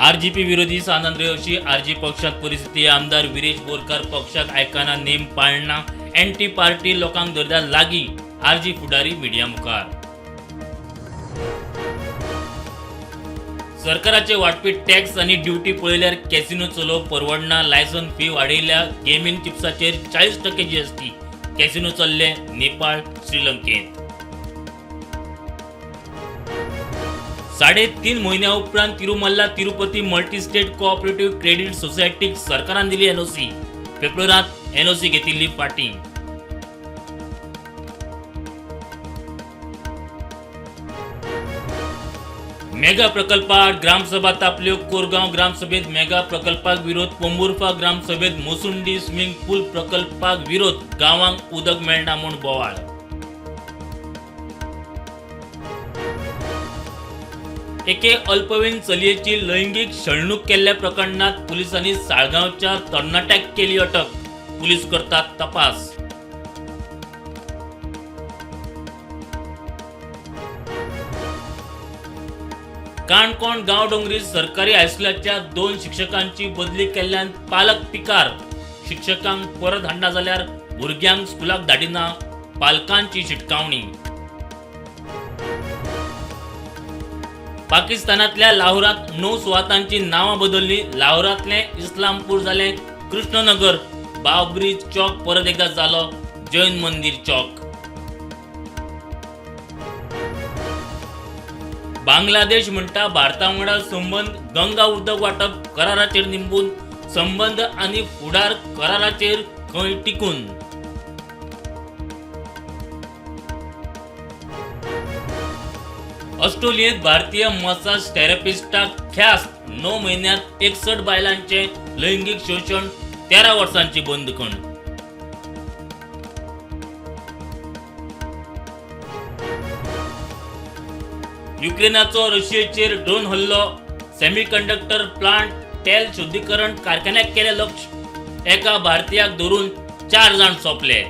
RGP विरोधी सांत अशी आरजी पक्षात परिस्थिती. आमदार विरेश बोरकार पक्षाक आयकना, नेम पाळना, एंटी पार्टी लोकांक दरदा लागीं. आरजी फुडारी मिडिया मुखार. सरकाराचे वाडपी टॅक्स आनी ड्युटी पळयल्यार कॅसिनो चलोवप परवडना. लायसन फी वाडयल्या. गेमिंग चिप्साचेर 40% जीएसटी. कॅसिनो चल्ले नेपाळ, श्रीलंकेत. 3.5 म्हयन्या उपरांत Tirumala Tirupati multi state cooperative credit सोसायटीक सरकारान दिली एनओसी. फेब्रुवारांत एनओसी घेतिल्ली फाटीं. मेगा प्रकल्पाआड ग्रामसभा तापल्यो. कोरगांव ग्रामसभेत मेगा प्रकल्पाक विरोध. पोंबुर्फा ग्रामसभेत मोसुंडी स्विमिंग पूल प्रकल्पाक विरोध. गांवांक उदक मेळना म्हूण बोवाळ. एके अल्पवयीन चलयेची लैंगीक छळणूक केल्ल्या प्रकरणात पुलिसांनी साळगांवच्या तरणाट्याक केली अटक. पुलीस करतात तपास. काणकोण गांवडोंगरी सरकारी हायस्कुलाच्या 2 शिक्षकांची बदली केल्ल्यान पालक पिकार. शिक्षकांक परत हाडना जाल्यार भुरग्यांक स्कुलाक धाडिना, पालकांची शिटकावणी. पाकिस्तानांतल्या लाहोरांत 9 सुवातांची नांवां बदलली. लाहोरांतलें इस्लामपूर जालें कृष्णनगर. बाबरी चौक परत एकदा जालो जैन मंदिर चौक. बांगलादेश म्हणटा भारता वांगडा संबंद गंगा उदक वांटप कराराचेर निंबून. संबंद आनी फुडार कराराचेर खंय टिकून. ऑस्ट्रेलियेंत भारतीय मसाज थेरपिस्टाक ख्यास्त. 9 म्हयन्यांत 61 बायलांचें लैंगीक शोशण. 13 वर्सांची बंदखण. युक्रेनाचो रशियेचेर ड्रोन हल्लो. सेमीकंडक्टर प्लांट, तेल शुद्धीकरण कारखान्याक केलें लक्ष. एका भारतीयाक धरून 4 जाण सोंपले.